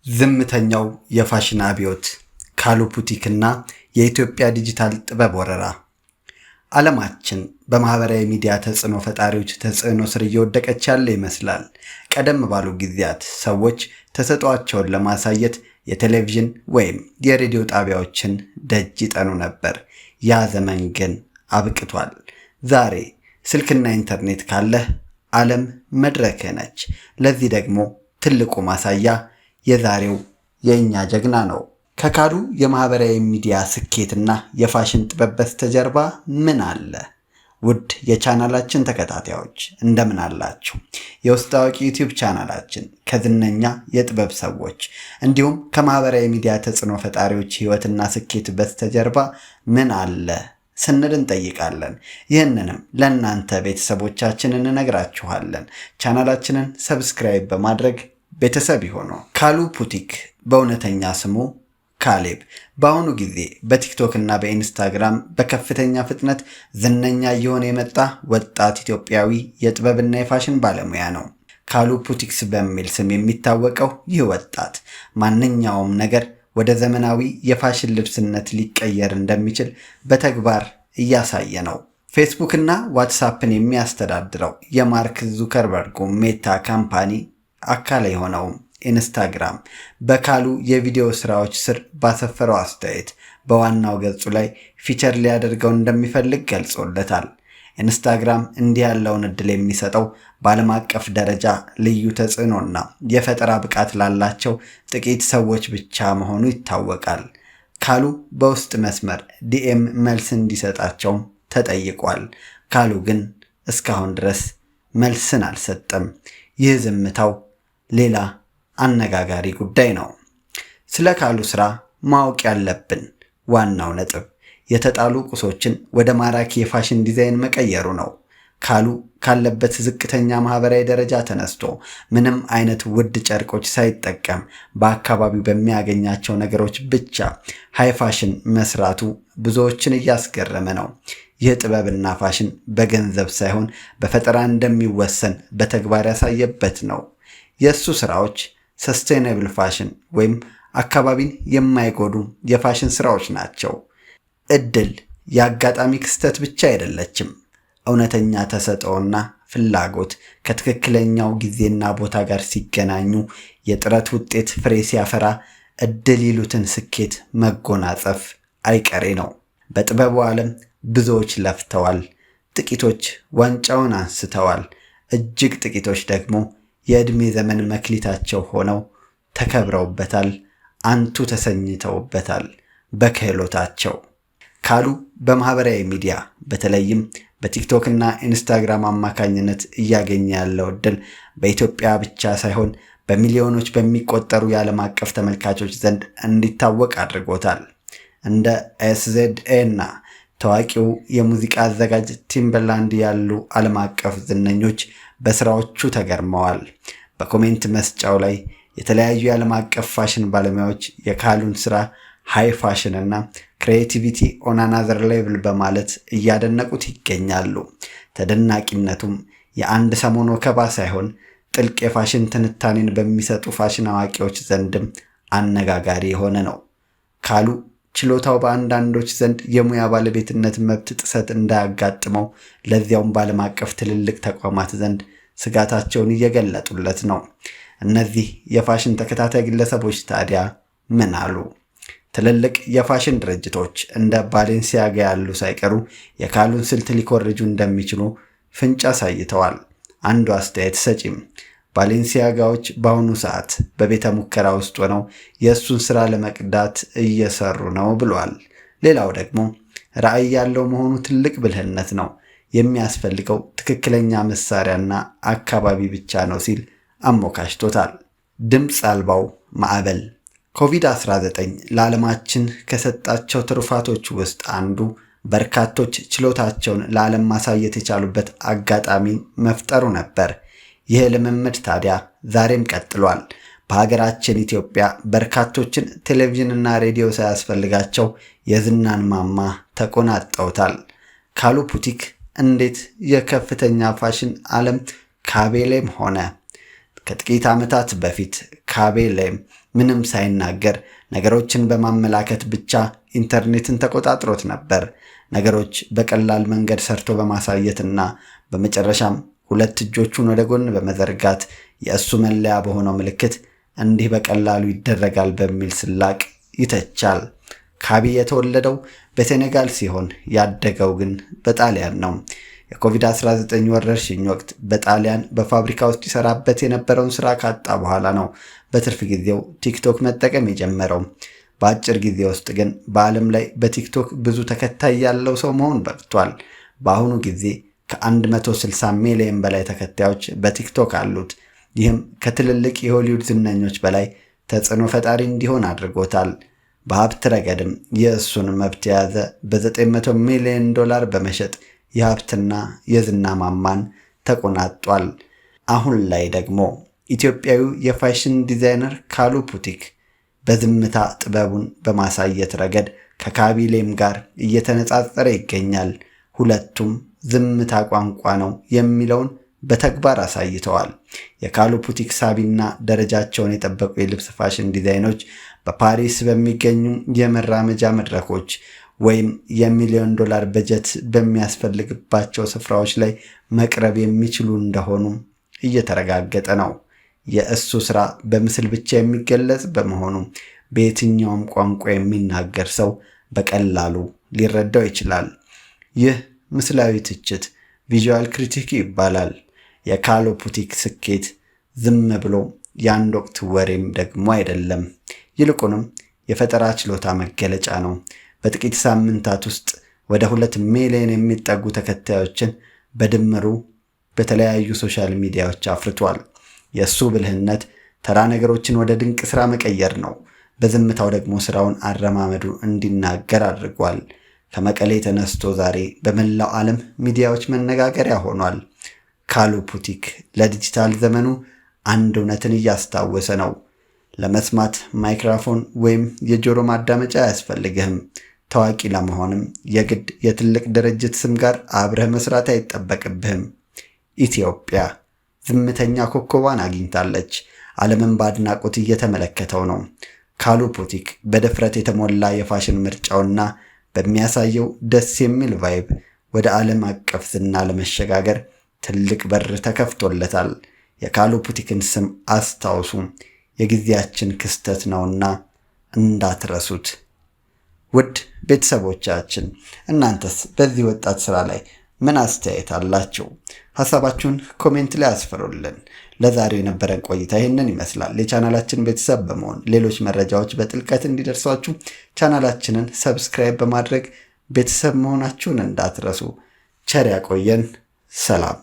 ዝምተኛው የፋሽን አብዮት፣ ካሉ ፑቲክ እና የኢትዮጵያ ዲጂታል ጥበብ ወረራ። ዓለማችን በማህበራዊ ሚዲያ ተጽዕኖ ፈጣሪዎች ተጽዕኖ ስር እየወደቀች ያለ ይመስላል። ቀደም ባሉ ጊዜያት ሰዎች ተሰጥኦአቸውን ለማሳየት የቴሌቪዥን ወይም የሬዲዮ ጣቢያዎችን ደጅ ይጠኑ ነበር። ያ ዘመን ግን አብቅቷል። ዛሬ ስልክና ኢንተርኔት ካለህ ዓለም መድረክህ ነች። ለዚህ ደግሞ ትልቁ ማሳያ የዛሬው የእኛ ጀግና ነው። ከካሉ የማህበራዊ ሚዲያ ስኬትና የፋሽን ጥበብ በስተጀርባ ምን አለ? ውድ የቻናላችን ተከታታዮች፣ እንደምን አላችሁ? የውስጥ አዋቂ ዩቲዩብ ቻናላችን ከዝነኛ የጥበብ ሰዎች እንዲሁም ከማህበራዊ ሚዲያ ተጽዕኖ ፈጣሪዎች ህይወትና ስኬት በስተጀርባ ምን አለ ስንል እንጠይቃለን። ይህንንም ለእናንተ ቤተሰቦቻችን እንነግራችኋለን። ቻናላችንን subscribe በማድረግ ቤተሰብ ይሆኑ። ካሉ ፑቲክ፣ በእውነተኛ ስሙ ካሌብ፣ በአሁኑ ጊዜ በቲክቶክ እና በኢንስታግራም በከፍተኛ ፍጥነት ዝነኛ እየሆነ የመጣ ወጣት ኢትዮጵያዊ የጥበብና የፋሽን ባለሙያ ነው። ካሉ ፑቲክስ በሚል ስም የሚታወቀው ይህ ወጣት ማንኛውም ነገር ወደ ዘመናዊ የፋሽን ልብስነት ሊቀየር እንደሚችል በተግባር እያሳየ ነው። ፌስቡክ እና ዋትሳፕን የሚያስተዳድረው የማርክ ዙከርበርጉ ሜታ company አካል የሆነው ኢንስታግራም በካሉ የቪዲዮ ስራዎች ስር ባሰፈረው አስተያየት በዋናው ገጹ ላይ feature ሊያደርገው እንደሚፈልግ ገልጾለታል። ኢንስታግራም እንዲህ ያለውን እድል የሚሰጠው በዓለም አቀፍ ደረጃ ልዩ ተጽዕኖና የፈጠራ ብቃት ላላቸው ጥቂት ሰዎች ብቻ መሆኑ ይታወቃል። ካሉ በውስጥ መስመር DM መልስ እንዲሰጣቸውም ተጠይቋል። ካሉ ግን እስካሁን ድረስ መልስን አልሰጠም። ይህ ዝምታው ሌላ አነጋጋሪ ጉዳይ ነው። ስለ ካሉ ስራ ማወቅ ያለብን ዋናው ነጥብ የተጣሉ ቁሶችን ወደ ማራኪ የፋሽን ዲዛይን መቀየሩ ነው። ካሉ ካለበት ዝቅተኛ ማህበራዊ ደረጃ ተነስቶ ምንም አይነት ውድ ጨርቆች ሳይጠቀም በአካባቢው በሚያገኛቸው ነገሮች ብቻ high fashion መስራቱ ብዙዎችን እያስገረመ ነው። ይህ ጥበብና ፋሽን በገንዘብ ሳይሆን በፈጠራ እንደሚወሰን በተግባር ያሳየበት ነው። የእሱ ስራዎች sustainable fashion ወይም አካባቢን የማይጎዱ የፋሽን ስራዎች ናቸው። እድል የአጋጣሚ ክስተት ብቻ አይደለችም። እውነተኛ ተሰጥኦና ፍላጎት ከትክክለኛው ጊዜና ቦታ ጋር ሲገናኙ፣ የጥረት ውጤት ፍሬ ሲያፈራ፣ እድል ይሉትን ስኬት መጎናጸፍ አይቀሬ ነው። በጥበቡ ዓለም ብዙዎች ለፍተዋል። ጥቂቶች ዋንጫውን አንስተዋል። እጅግ ጥቂቶች ደግሞ የዕድሜ ዘመን መክሊታቸው ሆነው ተከብረውበታል፣ አንቱ ተሰኝተውበታል በክህሎታቸው። ካሉ በማህበራዊ ሚዲያ በተለይም በቲክቶክ እና ኢንስታግራም አማካኝነት እያገኘ ያለው እድል በኢትዮጵያ ብቻ ሳይሆን በሚሊዮኖች በሚቆጠሩ የዓለም አቀፍ ተመልካቾች ዘንድ እንዲታወቅ አድርጎታል። እንደ SZA እና ታዋቂው የሙዚቃ አዘጋጅ ቲምበርላንድ ያሉ ዓለም አቀፍ ዝነኞች በስራዎቹ ተገርመዋል። በ comment መስጫው ላይ የተለያዩ የዓለም አቀፍ ፋሽን ባለሙያዎች የካሉን ስራ high fashion እና creativity on another level በማለት እያደነቁት ይገኛሉ። ተደናቂነቱም የአንድ ሰሞን ወከባ ሳይሆን ጥልቅ የፋሽን ትንታኔን በሚሰጡ ፋሽን አዋቂዎች ዘንድም አነጋጋሪ የሆነ ነው። ካሉ ችሎታው በአንዳንዶች ዘንድ የሙያ ባለቤትነት መብት ጥሰት እንዳያጋጥመው፣ ለዚያውም በዓለም አቀፍ ትልልቅ ተቋማት ዘንድ ስጋታቸውን እየገለጡለት ነው። እነዚህ የፋሽን ተከታታይ ግለሰቦች ታዲያ ምን አሉ? ትልልቅ የፋሽን ድርጅቶች እንደ ባሌንሲያጋ ያሉ ሳይቀሩ የካሉን ስልት ሊኮርጁ እንደሚችሉ ፍንጭ አሳይተዋል። አንዱ አስተያየት ሰጪም ባሌንሲያጋዎች በአሁኑ ሰዓት በቤተ ሙከራ ውስጥ ሆነው የእሱን ስራ ለመቅዳት እየሰሩ ነው ብሏል። ሌላው ደግሞ ራዕይ ያለው መሆኑ ትልቅ ብልህነት ነው፣ የሚያስፈልገው ትክክለኛ መሳሪያና አካባቢ ብቻ ነው ሲል አሞካሽቶታል። ድምፅ አልባው ማዕበል። ኮቪድ-19 ለዓለማችን ከሰጣቸው ትሩፋቶች ውስጥ አንዱ በርካቶች ችሎታቸውን ለዓለም ማሳየት የቻሉበት አጋጣሚ መፍጠሩ ነበር። ይህ ልምምድ ታዲያ ዛሬም ቀጥሏል። በሀገራችን ኢትዮጵያ በርካቶችን ቴሌቪዥንና ሬዲዮ ሳያስፈልጋቸው የዝናን ማማ ተቆናጠውታል። ካሉ ፑቲክ እንዴት የከፍተኛ ፋሽን ዓለም ካቤ ሌም ሆነ? ከጥቂት ዓመታት በፊት ካቤ ሌም ምንም ሳይናገር ነገሮችን በማመላከት ብቻ ኢንተርኔትን ተቆጣጥሮት ነበር። ነገሮች በቀላል መንገድ ሰርቶ በማሳየትና በመጨረሻም ሁለት እጆቹን ወደ ጎን በመዘርጋት የእሱ መለያ በሆነው ምልክት እንዲህ በቀላሉ ይደረጋል በሚል ስላቅ ይተቻል። ካቢ የተወለደው በሴኔጋል ሲሆን ያደገው ግን በጣሊያን ነው። የኮቪድ-19 ወረርሽኝ ወቅት በጣሊያን በፋብሪካ ውስጥ ይሰራበት የነበረውን ስራ ካጣ በኋላ ነው በትርፍ ጊዜው ቲክቶክ መጠቀም የጀመረው። በአጭር ጊዜ ውስጥ ግን በዓለም ላይ በቲክቶክ ብዙ ተከታይ ያለው ሰው መሆን በቅቷል። በአሁኑ ጊዜ ከ160 ሚሊዮን በላይ ተከታዮች በቲክቶክ አሉት። ይህም ከትልልቅ የሆሊውድ ዝነኞች በላይ ተጽዕኖ ፈጣሪ እንዲሆን አድርጎታል። በሀብት ረገድም የእሱን መብት የያዘ በ900 ሚሊዮን ዶላር በመሸጥ የሀብትና የዝና ማማን ተቆናጧል። አሁን ላይ ደግሞ ኢትዮጵያዊው የፋሽን ዲዛይነር ካሉ ፑቲክ በዝምታ ጥበቡን በማሳየት ረገድ ከካቢ ሌም ጋር እየተነጻጸረ ይገኛል። ሁለቱም ዝምታ ቋንቋ ነው የሚለውን በተግባር አሳይተዋል። የካሉ ፑቲክ ሳቢና ደረጃቸውን የጠበቁ የልብስ ፋሽን ዲዛይኖች በፓሪስ በሚገኙ የመራመጃ መድረኮች ወይም የሚሊዮን ዶላር በጀት በሚያስፈልግባቸው ስፍራዎች ላይ መቅረብ የሚችሉ እንደሆኑ እየተረጋገጠ ነው። የእሱ ስራ በምስል ብቻ የሚገለጽ በመሆኑ በየትኛውም ቋንቋ የሚናገር ሰው በቀላሉ ሊረዳው ይችላል። ይህ ምስላዊ ትችት visual critique ይባላል። የካሉ ፑቲክ ስኬት ዝም ብሎ የአንድ ወቅት ወሬም ደግሞ አይደለም። ይልቁንም የፈጠራ ችሎታ መገለጫ ነው። በጥቂት ሳምንታት ውስጥ ወደ 2 ሚሊዮን የሚጠጉ ተከታዮችን በድምሩ በተለያዩ social ሚዲያዎች አፍርቷል። የእሱ ብልህነት ተራ ነገሮችን ወደ ድንቅ ስራ መቀየር ነው። በዝምታው ደግሞ ስራውን አረማመዱ እንዲናገር አድርጓል። ከመቀሌ ተነስቶ ዛሬ በመላው ዓለም ሚዲያዎች መነጋገሪያ ሆኗል። ካሉ ፑቲክ ለዲጂታል ዘመኑ አንድ እውነትን እያስታወሰ ነው። ለመስማት ማይክሮፎን ወይም የጆሮ ማዳመጫ አያስፈልግህም። ታዋቂ ለመሆንም የግድ የትልቅ ድርጅት ስም ጋር አብረህ መስራት አይጠበቅብህም። ኢትዮጵያ ዝምተኛ ኮከቧን አግኝታለች። ዓለምን በአድናቆት እየተመለከተው ነው። ካሉ ፑቲክ በድፍረት የተሞላ የፋሽን ምርጫውና በሚያሳየው ደስ የሚል vibe ወደ ዓለም አቀፍ ዝና ለመሸጋገር ትልቅ በር ተከፍቶለታል። የካሉ ፑቲክን ስም አስታውሱ፣ የጊዜያችን ክስተት ነውና እንዳትረሱት። ውድ ቤተሰቦቻችን፣ እናንተስ በዚህ ወጣት ስራ ላይ ምን አስተያየት አላችሁ? ሀሳባችሁን comment ላይ አስፍሩልን። ለዛሬው የነበረን ቆይታ ይህንን ይመስላል። የቻናላችን ቤተሰብ በመሆን ሌሎች መረጃዎች በጥልቀት እንዲደርሷችሁ ቻናላችንን subscribe በማድረግ ቤተሰብ መሆናችሁን እንዳትረሱ። ቸር ያቆየን። ሰላም።